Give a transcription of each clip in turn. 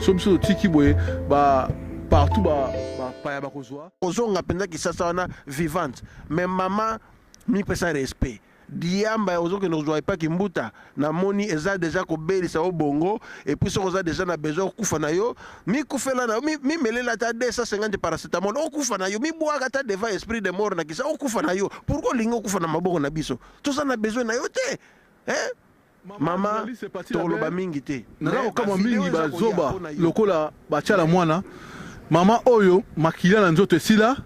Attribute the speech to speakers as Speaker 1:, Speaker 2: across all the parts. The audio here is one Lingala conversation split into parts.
Speaker 1: So biso totiki boye ba partout ba bapaya bakozwa.
Speaker 2: Kozonga mpenza Kisasa wana vivante. Mais mama mipesa respect. Diamba ya ozokende kozwa epa kimbuta namoni eza deja kobelisa yo bongo et puis soki oza deja na besoin okufa na yo mikufela na yo mimelela ata 250 paracetamol okufa na yo, mibwaka ata devant esprit de mort na kisa okufa na yo. Pourquoi olingi okufa na maboko na biso? Toza na besoin na yo te, hein? Mama, tokoloba mingi te.
Speaker 1: Naza kokamwa mingi bazoba lokola batshala mwana mama oyo makila na nzoto esila,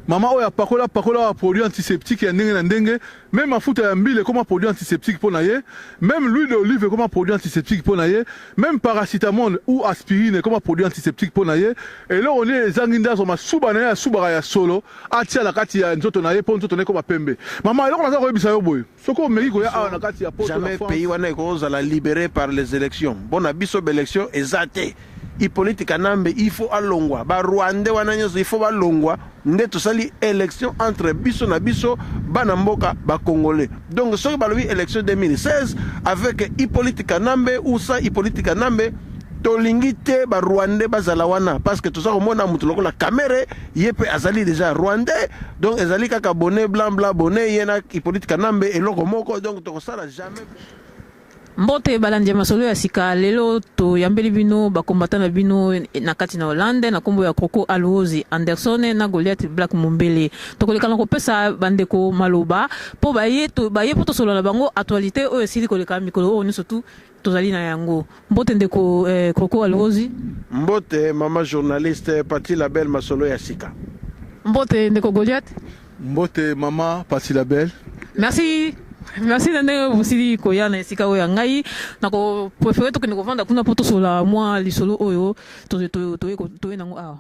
Speaker 1: mama oyo apakola pakola ba produit antiseptique ya ndenge na ndenge, meme mafuta ya mbila ekoma produit antiseptique mpo na ye, meme l'huile d'olive ekoma produit antiseptique mpo na ye, meme paracetamol ou aspirine ekoma produit antiseptique mpo na ye. Eloko nini ezangi nde azwa masuba na ye asubaka ya solo atia na kati ya nzoto na ye mpo nzoto na ye ekoma pembe. Mama, eloko naza koyebisa yo boye, soki omeki koya awa na kati ya poto na
Speaker 2: Jamais
Speaker 1: France,
Speaker 2: pays wana ekozala libéré par les élections. Mpona biso baélection eza te. Hippolyte Kanambe il faut alongwa, ba Rwandais wana nyonso il faut balongwa, nde tosali élection entre biso na biso bana mboka ba Congolais. Donc soki balobi élection 2016 avec Hippolyte Kanambe ou sans Hippolyte Kanambe, tolingi te ba Rwandais bazala wana, parce que toza komona moto lokola Kamerhe, ye mpe azali déjà Rwandais. Donc ezali kaka bonnet blanc blanc bonnet, ye na Hippolyte Kanambe eloko moko. Donc tokosala jamais.
Speaker 3: Mbote balandi ya Masolo ya Sika. Lelo toyambeli bino bakombata na bino na kati na Hollande na nkombo ya Croco Aluozi Anderson na Goliath Black Mombele. Tokoleka na kopesa bandeko maloba mpo baye baye mpo tosolola na bango actualité oyo esili koleka mikolo oyo nyonso tu tozali na yango. Mbote ndeko Croco Aluozi.
Speaker 2: Mbote mama journaliste Pati Label, Masolo ya Sika.
Speaker 3: Mbote ndeko Goliath.
Speaker 1: Mbote mama Pati Label.
Speaker 3: Merci, merci na ndenge bosili koya na esika oyo ya ngai. Nakopréférer tokende kovanda kuna mpo tosolola mwa lisolo oyo toye nango awa.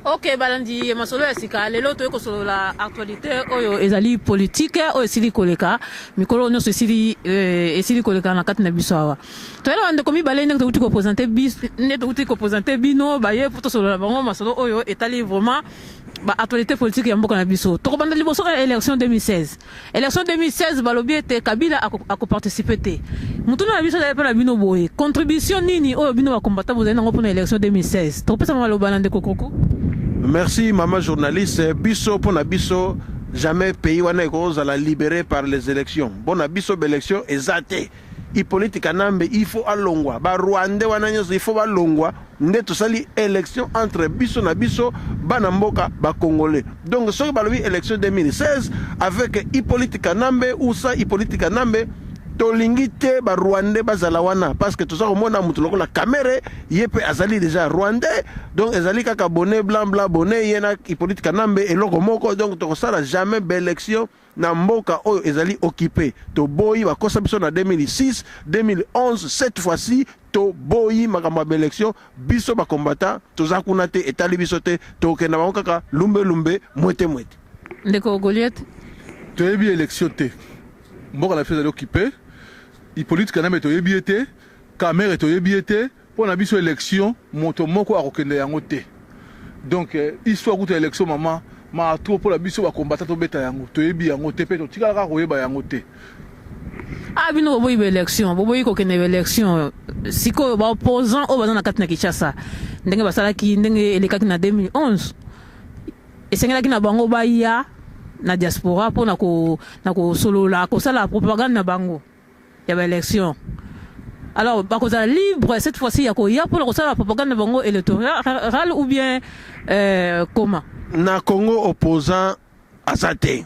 Speaker 3: Ok, balandi Masolo ya Sika, lelo toye kosolola actualité oyo ezali politique oyo esili koleka mikolo nyonso esili koleka na kati na biso awa. Toyela bandeko mibale ndenge touti koprésenter bis nde touti koprésenter bino baye mpo tosolola bango masolo oyo etali vraiment baactualité politique ya mboka na biso. Tokobanda liboso ya élection 2016. Élection 2016, balobi ete Kabila akoparticiper te. Mutuna na biso ezali mpe na bino boye: contribution nini oyo bino bakombata bozali nango mpona élection 2016? Tokopesa maloba na ndeko Koko.
Speaker 2: Merci mama journaliste. Biso, mpona biso, jamais pays wana ekozala libéré par les élections. Mpona biso baélection eza te. Hippolyte Kanambe il faut alongwa, ba Rwandais wana nyonso il faut balongwa, nde tosali élection entre biso na biso bana mboka ba Congolais. Donc soki balobi élection 2016 avec Hippolyte Kanambe ou sans Hippolyte Kanambe, tolingi te ba Rwandais bazala wana, parce que toza komona moto lokola Kamerhe, ye mpe azali déjà Rwandais. Donc ezali kaka bonnet blanc blanc bonnet, ye na Hippolyte Kanambe eloko moko. Donc tokosala jamais baélection na mboka oyo ezali occupé. Toboyi, bakosa biso na 2006, 2011. Cette fois-ci toboyi makambo ya baélection. Biso bakombata toza kuna te, etali biso te. Tokokenda bango kaka lumbelumbe, mwete mwete.
Speaker 3: Ndeko Goliath.
Speaker 1: Toyebi élection te. Mboka na biso ezali occupé. Hippolyte Kanambe toyebi ye te, Kamerhe toyebi ye te. Mpo na biso élection, moto moko akokende yango te. Donc histoire kuta élection, mama ma trop, mpo na biso bakombata tobeta yango, toyebi yango te mpe totikala kaka koyeba yango te.
Speaker 3: Ah, bino boboyi baélection, boboyi kokende baélection. Sikoyo baopposant oyo baza na kati na Kinshasa, ndenge basalaki, ndenge elekaki na 2011, esengelaki na bango baya na diaspora mpo na kosolola, kosala propagande na bango ya baélection. Alors bakozala libre cette fois-ci ya koya mpona kosala propagande na bango électorale ou bien comment?
Speaker 2: Na Congo opposant aza te.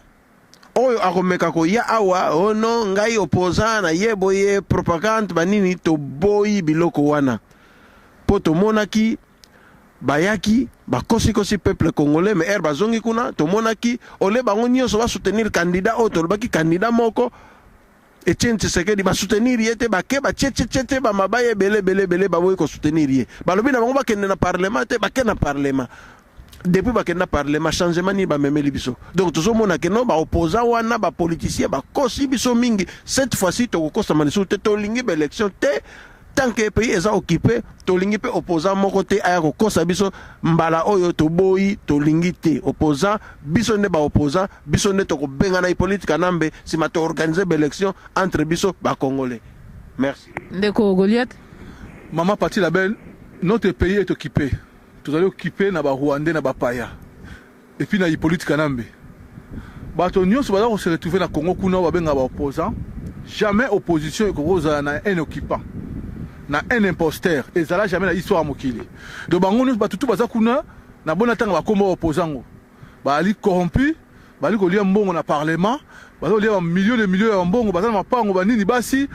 Speaker 2: Oyo akomeka koya awa ono ngai opposant na ye boye, propagande banini, toboyi biloko wana, mpo tomonaki bayaki bakosikosi peuple congolais. Mais ere bazongi kuna, tomonaki ole bango nyonso basoutenir candidat oyo tolobaki, candidat moko Etienne Tshisekedi, basoutenir ye te. Bake batie te bamabaya ebele ebele ebele, baboyi kosoutenir ye. Balobi na bango bakende na parlement te, bake na parlement. Depuis bakende na parlement, changement nini bamemeli biso? Donc tozomona ke no, baopposant wana, bapoliticien bakosi biso mingi. Cette fois-ci tokokosama lisusu te. Tolingi baélection te tant que pays eza occupé. Tolingi mpe opposant moko te aya kokosa biso. Mbala oyo toboyi, tolingi te opposant. Biso nde baopposant, biso nde tokobengana Hippolyte Kanambe, nsima toorganiser baélection entre biso bacongolais. Merci.
Speaker 3: Ndeko Goliath.
Speaker 1: Maman Patty la belle, notre pays est occupé. Tozali occupé na ba Rwandais na ba paya. Et puis na Hippolyte Kanambe. Bato nyonso baza ko se retrouver na Congo kuna oyo babengaka ba opposants. Jamais opposition ekoki kozala na un occupant. Na un imposteur. Ezala jamais na histoire ya mokili. Donc bango nyonso bato tout baza kuna na bona tanga ba kombo ya opposants ngo. Bazali corrompu, bazali kolia mbongo na parlement, baza kolia ba millions de millions ya mbongo, baza na mapango ba nini basi,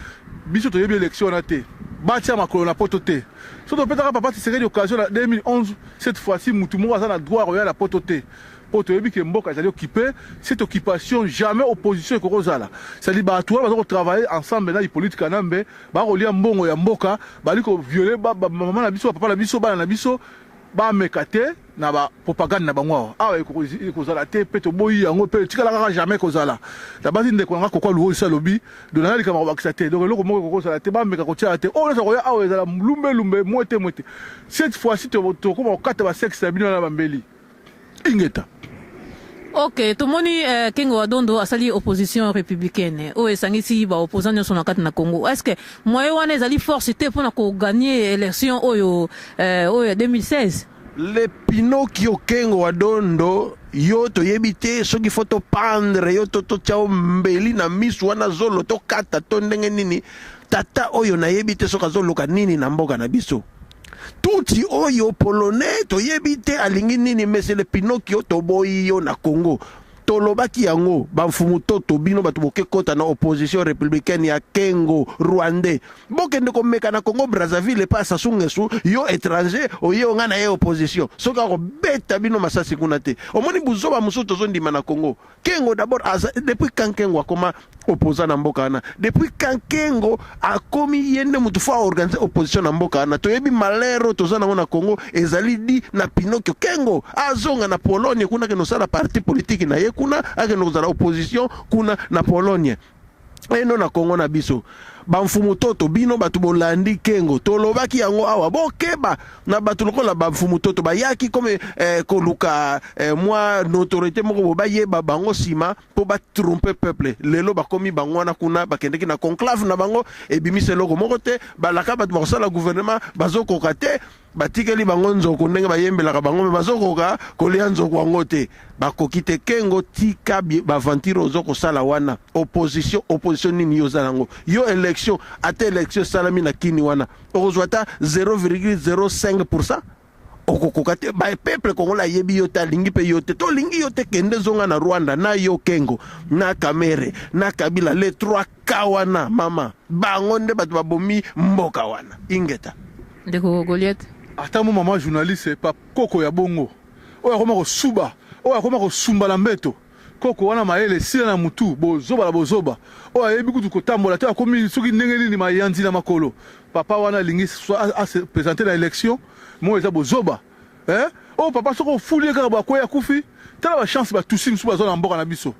Speaker 1: biso toyebi election wana te. Batia makolo na poto te. Soki topesaka papa Tshisekedi occasion na 2011, cette fois-ci mutu moko aza na droit ya koya na poto te. Po toyebi ke mboka ezali occupe, cette occupation jamais opposition ekoki kozala. C'est-à-dire batu wana baza ko travailler ensemble na Hippolyte Kanambe, ba kolia mbongo ya mboka, bali ko violer ba mama na biso, ba papa na biso, bana na biso. Ba meka te na ba propagande na bango awa. Awa ekozala te pe toboyi yango pe etikala kaka jamais kozala. Nabanzi ndeko na nga Koko Luozi esi alobi, donc naza likambo ya kobakisa te. Donc eloko moko ekoki kozala te, bameka kotia te. Oyo nyonso akoya awa ezala lumbe lumbe, mwete mwete. Cette fois ci tokoma kokata ba sexe na bino wana na ba mbeli. Ingeta.
Speaker 3: Ok, tomoni eh, Kengo wa Dondo asali opposition républicaine oyo esangisi ba opposants nyonso na kati na Congo. Est-ce que moyen wana ezali force te mpona ko gagner élection oyo eh, oyo ya 2016?
Speaker 2: Le Pinocchio Kengo wa Dondo yo toyebi te soki fo topandre yo to totya yo mbeli na misu wana zolo tokata to ndenge nini. Tata oyo nayebi te soki azoluka nini na mboka na biso. Tutsi oyo polonais toyebi te alingi nini mais le Pinocchio toboyi yo na Congo. Tolobaki yango ba mfumu toto bino bato boke kota na opposition republicaine ya Kengo rwandais bokende komeka na Congo Brazzaville epa Sassou Nguesso yo étranger oye onga na ye opposition soki akobeta bino masasi kuna te omoni buzoba mosusu tozondima na Congo. Kengo d'abord aza depuis quand Kengo akoma opposant na mboka wana? Depuis quand Kengo akomi ye nde mutu faut organiser opposition na mboka wana? Toyebi malheur toza nango na Congo ezali di na Pinocchio. Kengo azonga na Pologne kuna akende kosala parti politique na ye kuna, akende kozala opposition kuna na Pologne. Eno na Congo na biso ba mfumu toto bino bato bolandi Kengo tolobaki yango awa bokeba na bato lokola ba mfumu toto bayaki kome eh, koluka eh, mwa notoriété moko bo bayeba bango nsima mpo batrompe peuple. Lelo bakomi bango wana kuna bakendeki na conclave na bango ebimisa eloko moko te, balaka bato bakosala gouvernement bazokoka te. Batikeli bango nzoku ndenge bayembelaka bango me bazokoka kolia nzoku yango te, bakoki te. Kengo tika b'aventure ozo kosala wana. Opposition, opposition nini yo oza nango? Yo election, ata election esalami na kini wana okozwa ata 0,05%? Okokoka te. Ba peuple congolais ayebi yo te, alingi pe yo te, tolingi yo te. Kende zonga na Rwanda na yo Kengo na Kamere na Kabila, les 3 K wana mama, bango nde bato babomi mboka wana. Ingeta.
Speaker 3: Ndeko Goliath.
Speaker 1: Ata mo mama journaliste pa koko ya bongo oyo akoma kosuba oyo akoma kosumba na mbeto koko wana mayele esila na mutu bozoba na bozoba oyo ayebi kutu kotambola te akomi soki ndenge nini mayanzi na makolo papa wana alingi a se presenter na election mo eza bozoba eh oyo papa soki ofuli ye kaka boye akweyi akufi tala ba chance ba tusi mosusu bazwa na mboka na biso.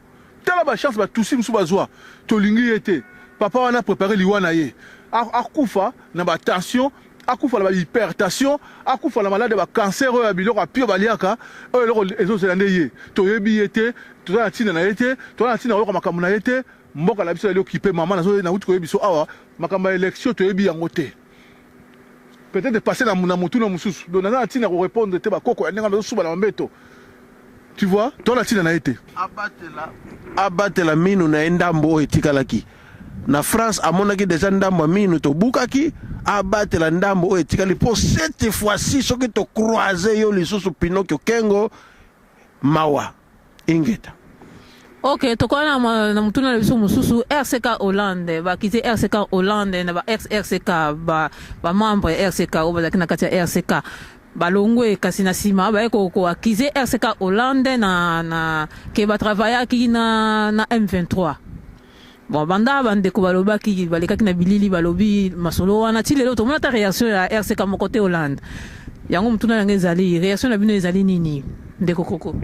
Speaker 1: Tala ba chance ba tusi mususu bazua tolingi ye te papa wana a prepare liwa na ye akufa na ba tension akufa na ba hypertension akufa na malade ya ba cancer oyo ya biloko ya pire baliaka oyo eloko ezozela nde ye toyebi ye te toza na ntina na ye te toza na ntina koyoka makambo na ye te mboka na biso ezali okipe mama nazo nauti koyebi biso awa makambo ya election toyebi yango te peut-être passer na, na motuna mosusu donc naza na ntina ko répondre te bakoko ya ndenge bazosuba na mbeto tu vois to na ntina na ye te
Speaker 2: abatela abatela minu na ye ndambo oyo etikalaki na France amonaki deja ndambo ya minu tobukaki abatela ndambo oyo etikali mpo cette fois-ci soki tocroise yo lisusu Pinocchio Kengo mawa ingeta.
Speaker 3: Ok, tokoya na, na motuna na biso mosusu. RCK Hollande bakiti RCK Hollande na ba ex RCK ba, ba membre ya RCK oyo bazalaki na kati ya RCK balongwe, kasi na nsima baye ko, ko accuser RCK Hollande na, na ke batravayaki na, na M23. Bon, banda bandeko balobaki balekaki na bilili balobi masolo wana ti lelo tomona ata reaction ya RCK moko te Hollande. Yango motuna yango ezali reaction na bino ezali nini ndeko Koko?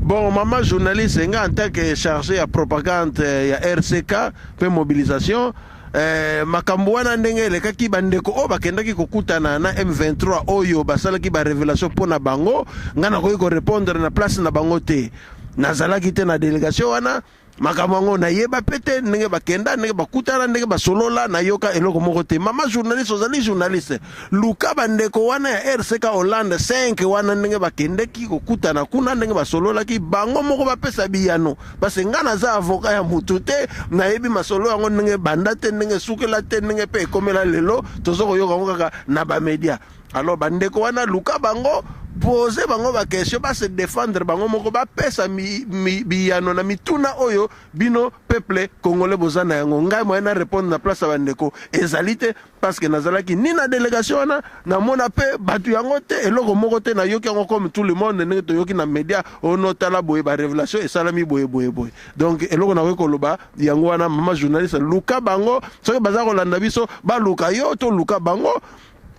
Speaker 2: Bon, maman journaliste, nga en tant que chargé ya propagande ya RCK pe mobilisation, eh, makambo wana ndenge elekaki bandeko oyo bakendaki kokutana na M23 oyo basalaki ba révélation mpo na bango, nga nakoki korépondre na place na bango te. Nazalaki te na délégation wana. Makambo yango nayeba pe te ndenge bakenda, ndenge bakutana, ndenge basolola, nayoka eloko moko te. Mama journaliste, ozali journaliste, luka bandeko wana ya RCK Hollande 5 wana ndenge bakendeki kokutana kuna, ndenge basololaki, bango moko bapesa biyano. Parce que nga naza avocat ya mutu te, nayebi masolo yango ndenge ebanda te, ndenge esukela te, ndenge pe ekomela lelo, tozo koyoka yango kaka na ba media. Alors bandeko wana luka bango, pose bango ba question, ba se defendre bango moko, bapesa biyano na mituna oyo bino peuple congolais boza na yango. Ngai moyen na répondre na place ya bandeko ezali te, parce que nazalaki ni na délégation wana, namona pe bato yango te, eloko moko te, nayoki yango comme tout le monde ndenge toyoki na media, ono tala boye ba révélation esalami boye boye boye. Donc eloko nakoki koloba yango wana, mama journaliste, luka bango, soki baza kolanda biso, baluka yo to luka bango,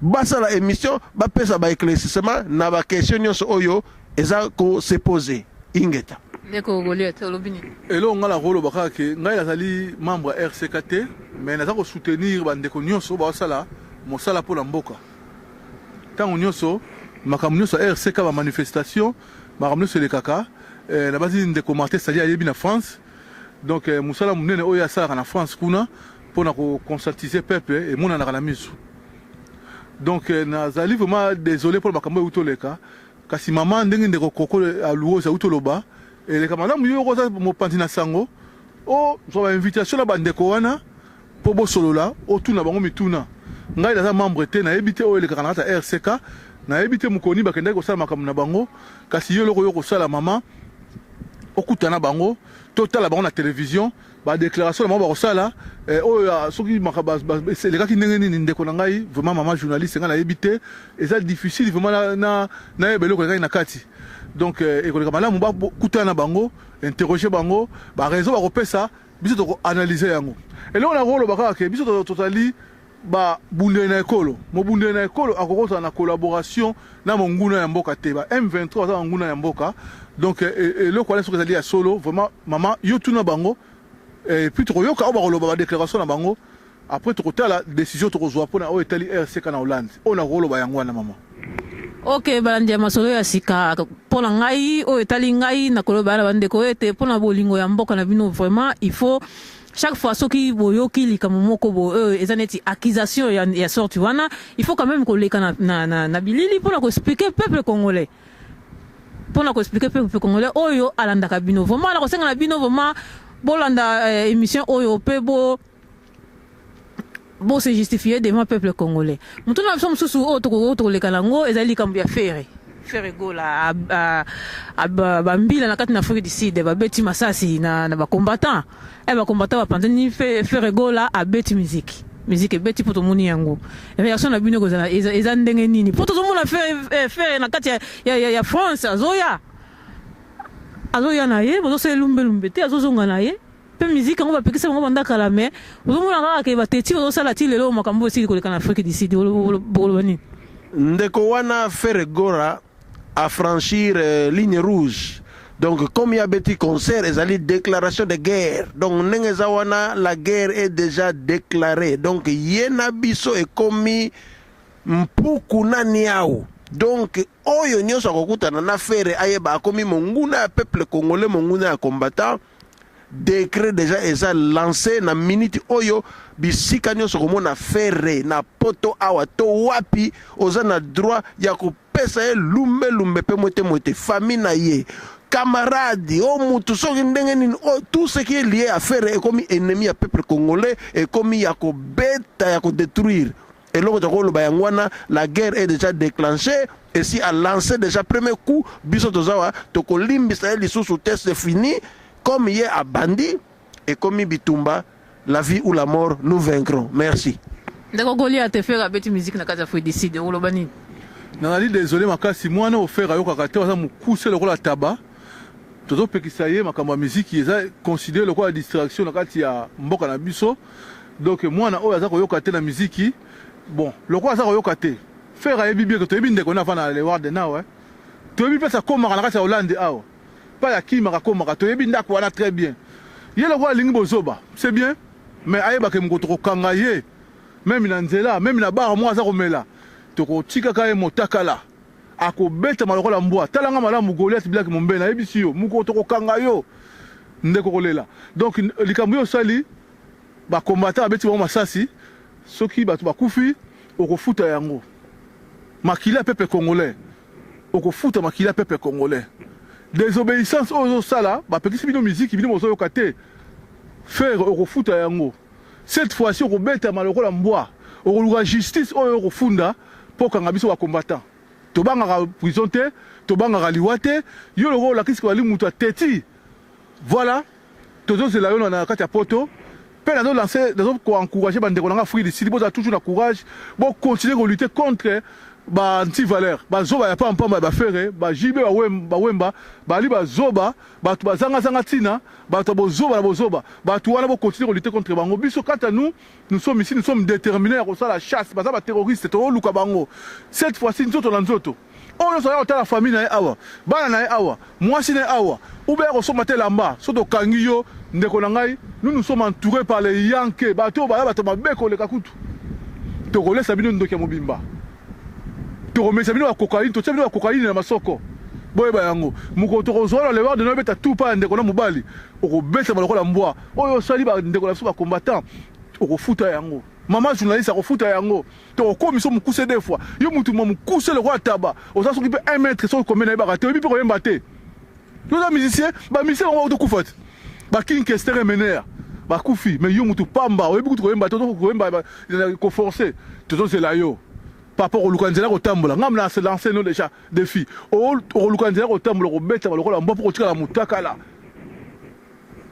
Speaker 2: basala émission, bapesa ba éclaircissement na ba question nyonso oyo eza ko se poser. Ingeta.
Speaker 3: Ndeko Goliath, olobi nini?
Speaker 1: Eloko ngai nakoloba kaka ke ngai nazali membre ya RCK te, mais naza kosoutenir bandeko nyonso baosala mosala mpo na mboka. Ntango nyonso makambo nyonso ya RCK, ba manifestation, makambo nyonso elekaka, nabazi ndeko Martin Sali ayebi na France. Donc mosala monene oyo asalaka na France kuna mpona koconscientiser peuple emonanaka na miso. Donc nazali vraiment désolé mpona makambo oyo euti oleka, kasi mama ndenge ndeko Koko Aluozi auti oloba eleka malamu, yo oza mopanzi na sango, ozwa ba invitation na bandeko wana mpo bosolola, otuna bango mituna. Ngai naza membre te, nayebi te oyo elekaka na kati ya RCK, nayebi te mokoni bakendaki kosala makambo na bango, kasi yo eloko oyo kosala mama, okutana bango, totala bango na télévision, ba déclaration na bango bakosala, oyo soki elekaki ndenge nini. Ndeko na ngai, vraiment mama journaliste, ngai nayebi te, eza difficile vraiment nayeba eloko elekaki na kati. Donc ekoleka malamu bakutana na bango, interroger bango, ba raison bakopesa biso, tokoanalyse yango. Eloko na koloba kaka ke biso tozali babundeli na ekolo. Mobundeli na ekolo akoki kozala na collaboration na monguna ya mboka te. Ba M23 baza banguna ya mboka. Donc eloko wana soki ezali ya solo, vraiment mama, yo tuna bango, et puis tokoyoka oyo bakoloba, ba déclaration na bango, après tokotala décision tokozwa mpona oyo etali RCK na Hollande. Oyo nakoloba yango wana, mama.
Speaker 3: Ok, balandi ya masolo ya sika, mpo na ngai oyo etali ngai nakoloba na bandeko ete mpo na bolingo ya mboka na bino, vraiment il faut chaque fois soki boyoki likambo moko boye oyo eza neti accusation ya sorte wana, il faut quand même koleka na bilili mpona koexpliquer peuple congolais, mpona koexpliquer peuple congolais oyo alandaka bino. Vraiment nakosenga na bino vraiment bolanda émission oyo mpe bo se justifier devant peuple congolais. Motu na biso mosusu oyo tokoleka nango ezali likambo ya Ferre. Ferre Gola, bambila na kati na Afrique du Sud babeti masasi na bacombattant. Bacombattant bapanzani, Ferre Gola abeti musique, musique ebeti mpo tomoni yango. Réaction na bino ekozala eza ndenge nini? Mpo tozomona Ferre na kati ya France, azoya na ye, bozosala elumbelumbe te, azozonga na ye mpe musique yango bapekisa bango banda kala, mais ozomona kaka ke bateti bazosala ti lelo. Makambo esili koleka na Afrique du Sud, bokoloba nini?
Speaker 2: Ndeko wana Ferre Gola a franchir ligne rouge. Donc comme ya beti concert, ezali déclaration de guerre. Donc ndenge eza wana, la guerre est déjà déclarée. Donc ye na biso ekomi mpuku na niau. Donc oyo nyonso akokutana na Ferre ayeba akomi monguna ya peuple congolais, monguna ya combattant. Décret déjà eza lancé na minute oyo. Bisika nyonso komona Ferre na Poto awa to wapi, oza na droit ya kopesa ye lumbelumbe mpe mwete mwete, famille na ye, camarade o mutu soki ndenge nini, tout ce qui est lié à Ferre ekomi ennemi ya peuple congolais, ekomi ya kobeta, ya kodétruire. Eloko tokoloba yango wana, la guerre est déjà déclenchée, esi a lancé déjà premier coup. Biso toza wa tokolimbisa ye lisusu te, c'est fini. Comme ye abandi, ekomi bitumba, la vie ou la mort, nous vaincrons. Merci.
Speaker 3: Ndeko Goliath, Ferre abeti musique na kati ya Afrique du Sud, oloba nini?
Speaker 1: Nazali désolé makasi. Mwana oyo Ferre ayokaka te, aza mokuse lokola taba. Tozopekisa ye makambo ya miziki, eza considéré lokola distraction na kati ya mboka na biso. Donc mwana oyo aza koyoka te na miziki. Bon, lokola aza koyoka te, Ferre ayebi bien ke toyebi ndeko na avanda na Leeuwarden awa, toyebi place akomaka na kati ya Hollande awa, pa ya kimaka akomaka, toyebi ndako wana très bien. Ye lokola alingi bozoba, c'est bien, mais ayebake moko tokokanga ye même na nzela, même na bar moko aza komela, tokotikaka ye motakala, akobetama lokola mbwa. Talanga malamu, Goliath Bilaki Mombele, nayebisi yo, mokolo tokokanga yo. Ndeko kolela. Donc likambo yo osali ba combattants babeti bango masasi soki bato bakufi okofuta yango. Makila ya peuple congolais okofuta makila ya peuple congolais. Desobéissance oyo ozosala bapekisi bino miziki bino bozoyoka te. Ferre okofuta yango. Cette fois-ci okobetama lokola mbwa. Okoluka justice oyo okofunda mpo okanga biso ba combattants. Tobangaka prison te, tobangaka liwa te. Yo lokola olakisi ke ozali mutu ya teti. Voilà, tozozela yo na kati ya poto. Pe nazo lancer, nazo ko encourager ba ndeko na nga Afrique du Sud, bozala toujours na courage, bo continuer ko lutter contre ba anti-valeurs, ba zoba ya pamba pamba ya ba Ferre, ba JB, ba Wemba, ba Wemba, bali ba zoba, batu bazanga zanga tina, batu ya bozoba na bozoba. Batu wana bo continuer ko lutter contre bango. Biso quant à nous, Nous sommes ici, nous sommes determines ya kosala chasse, baza ba terroristes, tokoluka bango. Cette fois-ci nzoto na nzoto. Oyo nyonso aya kotala famille na ye awa, bana na ye awa, mwasi na ye awa, ou bien kosomba te elamba, soki tokangi yo ndeko na ngai, nous nous sommes entourés par les yanke, bato oyo baza bato mabe koleka kutu. Tokolesa bino ndoki ya mobimba. Tokomesa bino ba cocaïne, totia bino ba cocaïne na masoko. Boyeba yango. Mokolo tokozwa na leward na beta tout pa ya ndeko na mobali, okobetama lokola mbwa. Oyo osali ba ndeko na biso ba combattant okofuta yango. Maman journaliste akofuta yango. Tokokomisa mokuse deux fois. Yo mutu mwa mokuse lokola taba. Oza soki pe 1 mètre soki combien nayebaka te. Oyebi pe koyemba te. Yo oza musicien, ba musicien bango bakokufa te. Ba King Kester Emeneya bakufi mais yo mutu pamba oyebi kutu koyemba te, ozo koyemba ko forcer. Tozozela yo. Papa okoluka nzela kotambola. Ngam na se lancer no déjà défi. Okoluka nzela kotambola kobetama lokola mbwa po kotikala mutakala.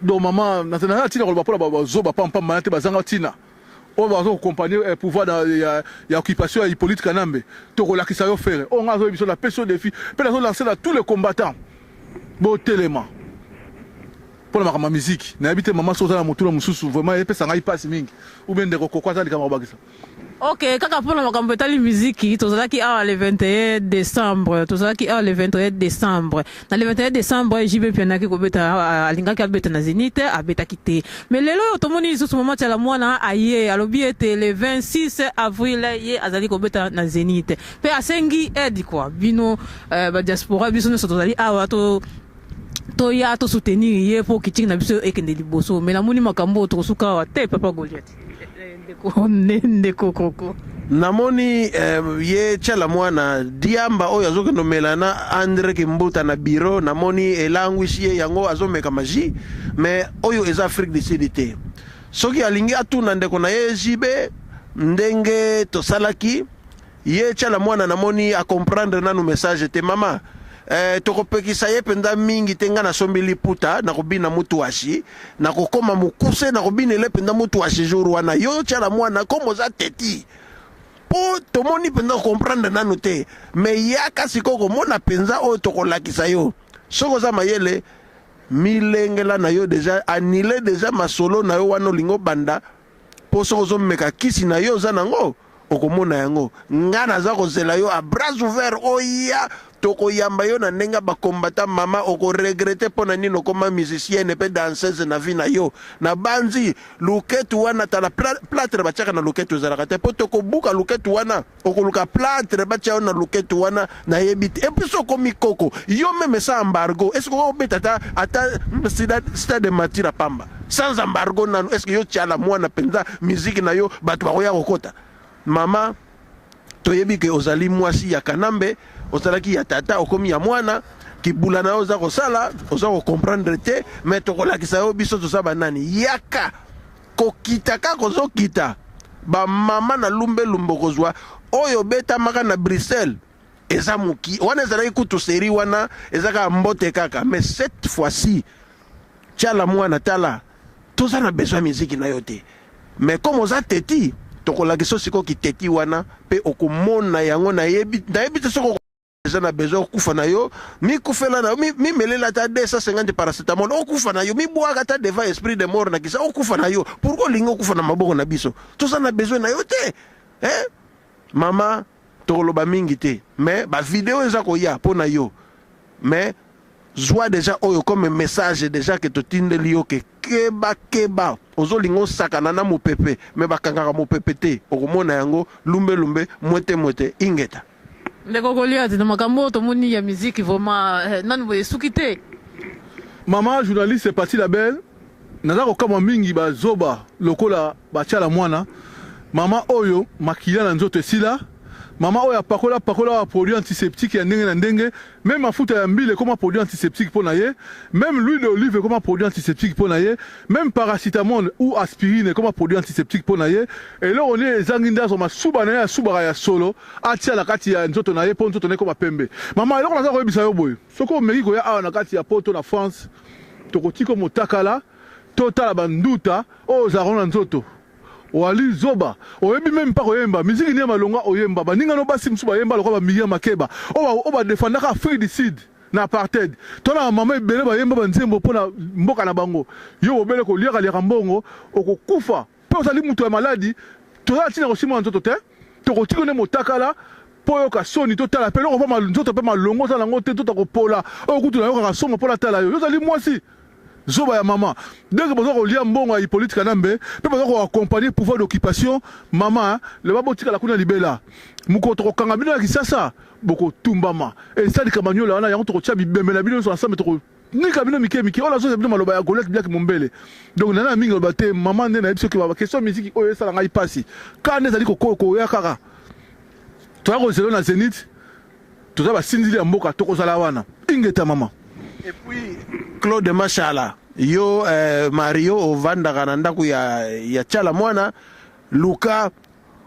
Speaker 1: Donc maman naza tina koloba pona ba zoba pam pam te bazanga tina. Oyo bazo accompagner eh, pouvoir na, ya, ya occupation ya Hippolyte Kanambe. Tokolakisa yo Ferre. Oyo nga azo biso na pesi yo défi. Pe nazo lancer na tous les combattants. Botelema. Pona makambo ya musique. Nayebi te maman soki oza na motuna mosusu vraiment epesa ngai pasi mingi. Ou bien ndeko Koko aza likambo kobakisa.
Speaker 3: Ok, kaka mpona makambo etali miziki, tozalaki awa le 21 décembre, tozalaki awa le 21 décembre. Na le 21 décembre, JB Mpiana ayaki kobeta, alingaki abeta na Zenith, abetaki te. Mais lelo oyo tomoni lisusu mama Tshala Mwana aye, alobi ete le 26 avril ye azali kobeta na Zenith. Pe asengi aide quoi. Bino euh, ba diaspora biso nyonso tozali awa to toya to soutenir ye mpo kitiki na biso ekende liboso. Mais namoni makambo oyo tokosuka awa te, papa Goliath. Ndeko ndeko koko.
Speaker 2: Namoni eh, ye Tshala Mwana diamba oyo azokende omela na Andre Kimbuta na bureau, namoni elangwisi ye yango azomeka magie, mais oyo eza Afrique du Sud te. Soki alingi atuna ndeko na ye JB ndenge tosalaki Ye tshala mwana namoni a comprendre nanu message te mama eh, tokopekisa ye mpenza mingi te nga nasombi liputa nakobina mutuashi nakokoma mokuse nakobinele mpenza mutuashi jour wana yo tshala mwana komo oza teti mpo tomoni mpenza comprendre nanu te me yaka sikoyo komona mpenza oyo tokolakisa yo soki oza mayele milengela na yo deja anile deja masolo na yo wana olingi obanda Po soki ozo meka kisi na yo oza nango okomona yango. Nga naza kozela yo a bras ouvert oya tokoyamba yo na ndenge ya ba combattant mama oko regretter pona nini okoma musicienne pe danseuse na vie na yo. Nabanzi luketu wana tala platre batiaka na luketu ezalaka te po tokobuka luketu wana. Okoluka platre batia yo na luketu wana nayebi te. Et puis soki okomi koko yo meme sans embargo est ce que okobeta ata ata stade de martyr ya pamba sans embargo nanu est ce que yo tshala mwana penza musique na yo bato bakoya kokota mama toyebi ke ozali mwasi ya kanambe ozalaki ya tata okomi ya mwana kibula na yo oza kosala oza ko comprendre te mais tokolakisa yo biso toza banani yaka Kokita kaka ozokita ba mama na lumbe lumbe okozua oyo obetamaka na Bruxelles eza mukie wana ezalaki kutu serie wana eza kaka mbote kaka mais cette fois ci tshala mwana tala toza na besoin ya miziki na yo te mais comme oza teti tokolakisa yo sikoyo kiteti wana pe okomona yango nayebi nayebi te soki eza na besoin okufa na yo mikufela na yo mimelela ata 250 paracetamol okufa na yo mibwaka ata devant esprit de mort na kisa okufa na yo pourquoi olingi okufa na maboko na biso toza na besoin na yo te eh? mama tokoloba mingi te mais ba video eza koya mpo na yo mais zwa deja oyo comme message deja ke totindeli yo ke keba keba ozolinga osakana na mopepe mais bakangaka mopepe te okomona yango lumbe lumbe mwete mwete ingeta
Speaker 3: Ndeko Goliath, na makambo oyo tomoni ya musique vraiment eh, nanu boye esuki te.
Speaker 1: Mama journaliste Pati la belle, naza kokamwa mingi bazoba lokola batiala mwana mama oyo makila na nzoto esila, mama oyo apakola pakola ba produit antiseptique ya ndenge na ndenge, meme mafuta ya mbila ekoma produit antiseptique mpo na ye, meme l'huile d'olive ekoma produit antiseptique mpo na ye, meme paracetamol ou aspirine ekoma produit antiseptique mpo na ye. Eloko nini ezangi nde azwa masuba na ye asubaka ya solo atia na kati ya nzoto na ye mpo nzoto na ye ekoma pembe. Mama, eloko naza koyebisa yo boye, soki omeki koya awa na kati ya poto na France, tokotika yo motakala, totala ba nduta oyo ozalaka na nzoto. Oali zoba, oyebi meme pas koyemba miziki nini ya malonga oyemba. Baninga no basi mosusu bayemba lokola ba Miriam Makeba oyo ba defendaka Afrique du Sud na apartheid. To na ba mama ebele bayemba ba nzembo mpo na mboka na bango. Yo bobele koliaka liaka mbongo, okokufa mpe ozali moto ya maladi. Toza na ntina kosimba na nzoto te, tokotika yo nde motakala mpo oyoka soni. Totala mpe eloko mpo nzoto mpe malonga oza na yango te, nzoto ya kopola oyo kutu nayokaka somo mpo natala yo. Yo ozali mwasi zoba ya mama. Dès que boza kolia mbongo ya Hippolyte Kanambe pe boza ko accompagner pouvoir d'occupation, mama loba botikala kuna libela. Mokolo tokokanga bino na Kisasa bokotumbama. Estade Kamanyola wana yango tokotia bibembe na bino nyonso ensemble, tokonika bino mike mike. Oyo nazoza bino maloba ya Goliath Biaki Mombele. Donc nana mingi loba te mama nde nayebi soki ba question musique oyo esala ngai pasi. Kanda ezali koya kaka. Toya kozelo na Zenith. Toza ba sinzili ya mboka, tokozala wana. Ingeta mama.
Speaker 2: Et puis Claude Mashala, yo Mario ovandaka na ndako ya ya Tshala Mwana, luka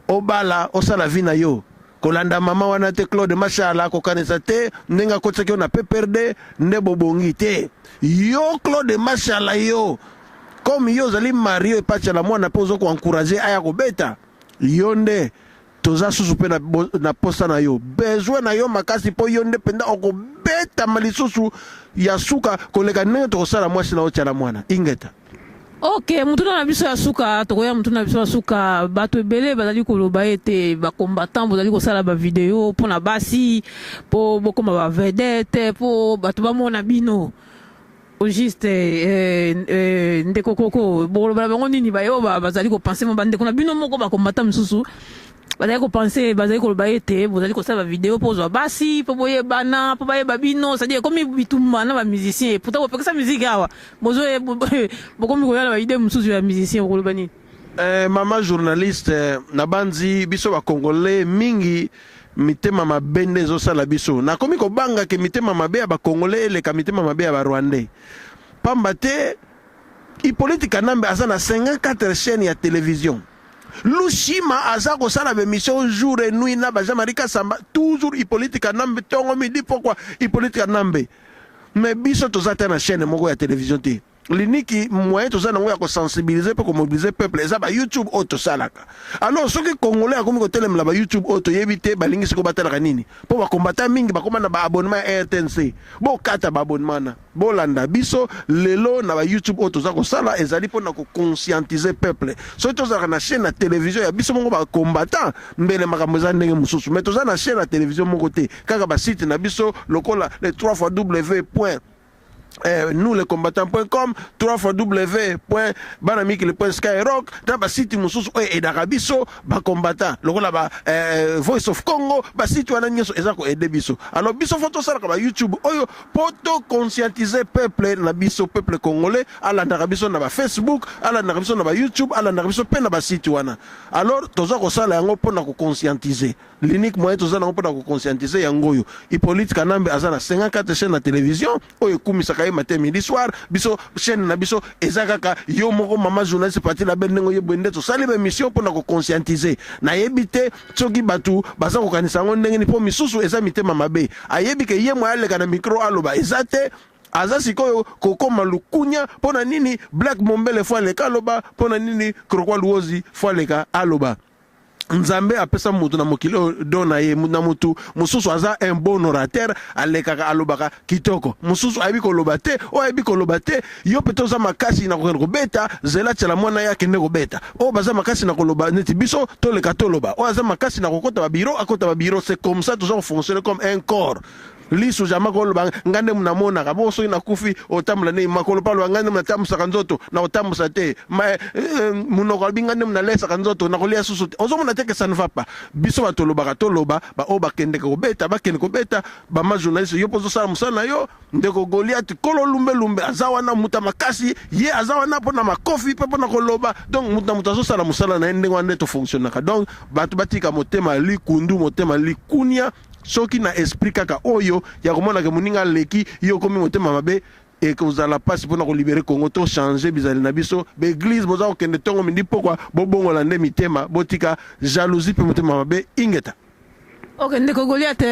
Speaker 2: obala osala vie na yo. Kolanda mama wana te Claude Mashala, kokanisa te ndenge akotisaki yo na PPRD nde bobongi te. Yo Claude Mashala yo, comme yo ozali Mario epa Tshala Mwana pe ozo ko encourager aya kobeta, yo nde Toza susu pe na, na posa na yo, besoin na yo makasi, po yo nde mpenza okobetama lisusu ya suka koleka ndenge tokosala mwasi na yo Tshala Mwana. Ingeta.
Speaker 3: Ok, motuna na biso ya suka, tokoya motuna na biso ya suka. Bato ebele bazali koloba ete ba combattants bozali kosala ba video mpo na basi, mpo bokoma ba vedette, mpo bato bamona bino. Au juste ndeko koko, bokoloba na bango nini baye oyo bazali kopense mo bandeko na bino moko ba combattants mosusu bazali kopense, bazali koloba ete bozali kosala ba video mpo ozwa basi, mpo boyebana, mpo bayeba bino, c'est-à-dire ekomi bitumba na ba musiciens, et pourtant bopekisa musique awa, bozo bokomi koya na ba idée mosusu ya musicien, okoloba nini?
Speaker 2: Mama journaliste, nabanzi biso ba congolais mingi mitema mabe nde ezosala biso. Nakomi kobanga ke mitema mabe ya ba congolais eleka mitema mabe ya ba rwandais. Pamba te Hippolyte Kanambe aza na 54 chaînes ya television. Lushima aza kosala ba émission jour et nuit na ba Jean-Marie Kassamba, toujours Hippolyte Kanambe tongo midi pokwa Hippolyte Kanambe. Mais biso toza ata na chaîne moko ya television te. Liniki moyen toza nango ya kosensibiliser mpe komobiliser peuple eza ba YouTube oyo tosalaka. Alors soki congolais akomi kotelemela ba YouTube oyo toyebi te balingi sikoyo batalaka nini, mpo ba combattant mingi bakoma na ba abonnement ya RTNC. Bokata ba abonnement na bolanda biso lelo na ba YouTube oyo toza kosala ezali mpo na koconscientiser peuple. Soki tozalaka na chaîne ya television ya biso moko ba combattant mbele makambo eza ndenge mosusu, mais toza na chaîne ya television moko te, kaka ba site na biso lokola le 3 fois w point nous les combattants.com, 3 fois w point banamikili point skyrock na basite mosusu oyo edaka biso bacombattant lokola ba Voice of Congo. Basite wana nyonso eza koaider biso. Alors biso fo tosalaka ba YouTube oyo mpo toconscientiser peuple na biso, peuple congolais alandaka biso na ba Facebook, alandaka biso na ba YouTube, alandaka biso mpe na basite wana. Alors toza kosala yango mpona koconscientiser. L'unique moyen toza nango mpona koconscientiser yango oyo. Hippolyte Kanambe aza na 54 chaîne na télévision oyo ekumisaka ye matin midi soir. Biso chaîne na biso eza kaka yo moko mama journaliste Pati Label, ndenge oyebi nde tosali ba émission mpona koconscientiser. Nayebi te soki bato baza kokanisa yango ndenge nini, mpo misusu eza mitema mabe. Ayebi ke ye moye aleka na micro aloba eza te, aza sikoyo kokoma lukunya. Mpo na nini Black Mombele fo aleka aloba? Mpo na nini Krokwa Luozi fo aleka aloba? Nzambe apesa mutu na mokili oyo don na ye. Na mutu mosusu aza un bon orateur, alekaka alobaka kitoko, mosusu ayebi koloba te. Oyo ayebi koloba te, yo mpe toza makasi na kokende kobeta, zela tiala mwana ye akende kobeta. Oyo baza makasi na koloba neti biso toleka toloba, oyo aza makasi na kokota babiro akota babiro. C'est comme ça toza kofonctionner comme un corps. Lisu jamais koloba nga nde namonaka bongo soki nakufi otambola nde makolo mpe aloba nga nde natambusaka nzoto na kotambusa te ma, eh, eh, monoko alobi nga nde nalesaka nzoto nakolia susu te. Ozomona te que ça ne va pas. Biso bato tolobaka toloba, baoyo bakendeke kobeta bakende kobeta. Bama journaliste, yo mpo ozosala mosala na yo. Ndeko Goliath kolo lumbe lumbe aza wana, moto ya makasi ye aza wana mpo na makofi mpe mpo na koloba. Donc moto na moto azosala mosala na ye, ndenge wana nde tofonctionnaka. Donc bato batika motema likundu, motema likunia. Soki na esprit kaka oyo ya komona ke moninga aleki yo okomi motema mabe, ekozala mpasi mpona kolibérer Congo. To changer bizali na biso. Baéglise boza kokende ntongo mindi pokwa, bobongola nde mitema, botika jalousie mpe motema mabe. Ingeta.
Speaker 3: Ok, ndeko Goliath,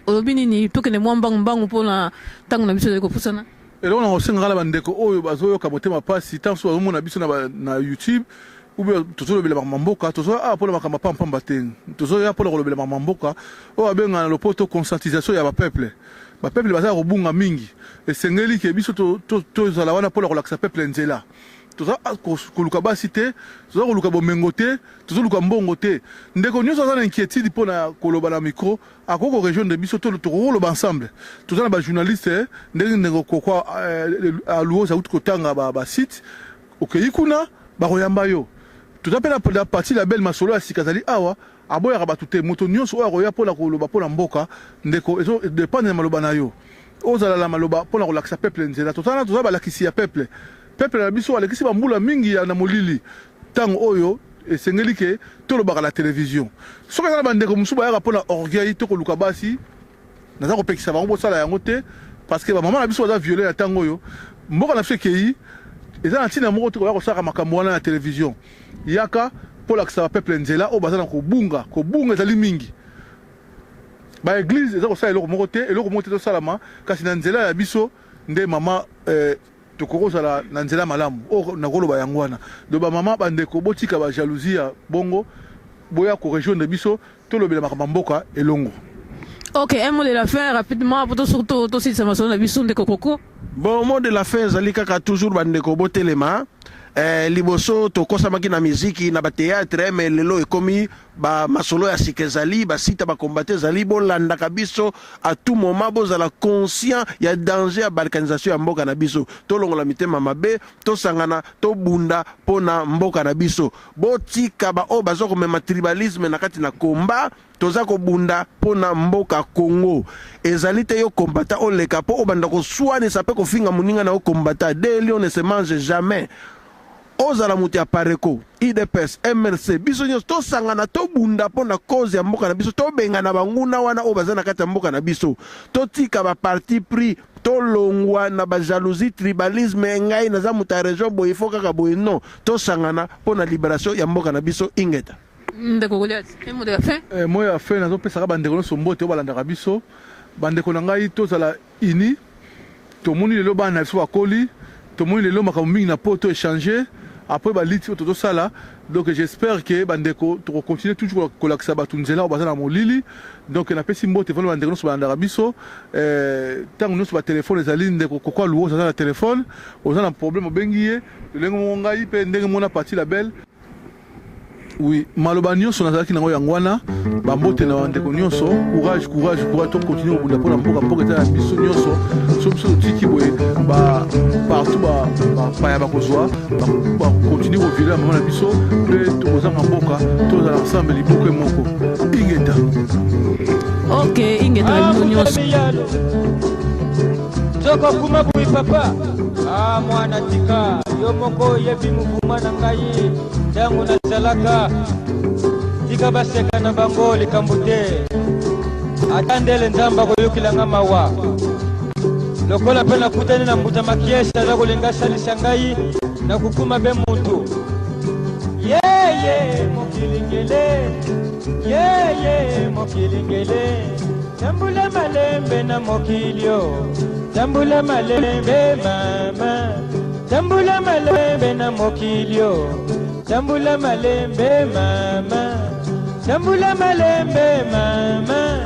Speaker 3: olobi nini? Tokende mwa mbangu mbangu mpona ntango na biso ezali kopusana.
Speaker 1: Eloko na kosenga kala, bandeko oyo bazoyoka motema mpasi ntango so bazomona biso na YouTube ou bien tozolobela makambo ya mboka, tozoya awa mpona makambo ya pampamba te. Tozoya mpona kolobela makambo ya mboka oyo abengana na lopoto conscientisation ya bapeuple. Bapeuple baza ya kobunga mingi, esengeli ke biso tozala wana mpona kolakisa peuple nzela. Toza koluka basi te, toza koluka bomengo te, tozoluka mbongo te. Ndeko nyonso aza na inquiétude mpona koloba na micro, akoki korejoindre biso, to tokoki koloba ensemble. Toza na bajournaliste, ndenge ndeko Kokwa Aluozi auti kotanga basite, okei kuna bakoyamba yo. Toza mpe na parti label Masolo ya Sika azali awa, aboyaka bato te. Moto nyonso oyo akoya mpona koloba mpona mboka, ndeko, ezo dépendre na maloba na yo. Ozala na maloba mpona kolakisa peuple nzela. Tozala, toza balakisi ya peuple. Peuple na biso alekisi bambula mingi ya na molili. Ntango oyo esengeli ke tolobaka na télévision. Soki eza na bandeko mosusu bayaka mpona orgueil to koluka basi, naza kopekisa bango, bosala yango te, parce que bamama na biso baza violé na ntango oyo mboka na biso ekei. Eza na ntina moko te koya kosalaka makambo wana na télévision. Yaka mpo lakisa bapeuple nzela oyo baza na kobunga. Kobunga ezali mingi. Baéglise eza kosala eloko moko te, eloko moko te tosalama, kasi na nzela ya biso nde mama, tokoki kozala na nzela malamu. Oyo nakoloba yango wana. Donc bamama, bandeko, botika bajalousie ya bongo, boya korejoindre biso, tolobela makambo ya mboka elongo.
Speaker 3: Ok, un mot de la fin rapidement po surtout tosilisa masolo na biso, ndeko Koko.
Speaker 2: Bon, mot de la fin ezali kaka toujours, bandeko, botelema. Liboso tokosamaki na miziki, na bathéâtre, mais lelo ekomi bamasolo ya sika, ezali basita bakombate, ezali bolandaka biso à tout moment. Bozala conscient ya danger ya balkanisation ya mboka na biso. Tolongola mitema mabe, tosangana, tobunda mpo na mboka na biso. Botika baoyo baza komema tribalisme na kati na komba. Toza kobunda mpo na mboka Congo. Ezali te yo kombata oleka mpo obanda koswanisa mpe kofinga moninga na yo. Kombata, deux lions ne se mange jamais. Ozala moto ya Apareco, UDPS, MLC, biso nyonso tosangana, tobunda mpo na cause ya mboka na biso. Tobengana banguna wana oyo baza na kati ya mboka na biso. Totika baparti pris, tolongwa na bajalousie, tribalisme, ngai naza moto ya région boye, ifo kaka boye. Non, tosangana mpo na libération ya mboka na biso. Ingeta.
Speaker 3: Ndeko Goliath, un mot de la fin.
Speaker 1: Mot ya fin, nazopesaka bandeko nyonso mbote oyo balandaka biso. Bandeko na ngai, tozala uni. Tomoni lelo bana na biso bakoli, tomoni lelo makambo mingi na poto échange après baliti oyo tozosala. Donc j'espère que bandeko tokocontinue toujours kolakisa bato nzela oyo baza na molili. Donc napesi mbote vraiment bandeko nyonso balandaka biso ntango nyonso. Batelefone ezali, ndeko Kokwa Luosa aza na telefone, oza na problème obengi ye. Lolenge moko ngai mpe ndenge mona parti label. Oui, maloba nyonso nazalaki nango yango wana. Bambote na bandeko nyonso. Courage, courage, courage. Tokontinue kobunda mpona mboka. Mboka eza ya biso nyonso. So biso totiki boye, partout bapaya bakozwa, bakontinue kovioler mama na biso mpe tokozanga mboka. Tozala ensemble, liboko moko. Ingeta.
Speaker 3: Ok, ingeta na bino nyonso.
Speaker 4: Nzoko kuma bui papa. Ah, mwana, tika yo moko oyebi muvuma na ngai ntango nazalaka. Tika baseka na bango, likambo te. Ata ndele Nzambe akoyokelanga mawa lokola mpe nakutani na mbuta Makiesi, aza kolinga asalisa ngai na kokuma be mutu yeye mokili ngele, yeye mokili ngele. Tambula malembe na mokili o, tambula malembe mama, tambula malembe na mokili o, tambula malembe mama, tambula malembe mama,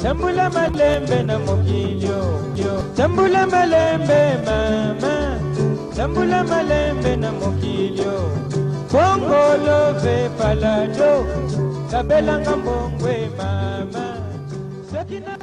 Speaker 4: tambula malembe na mokili o, tambula malembe mama, tambula malembe na mokili o. Kongolove palado, kabelanga mbongwe mama, soki na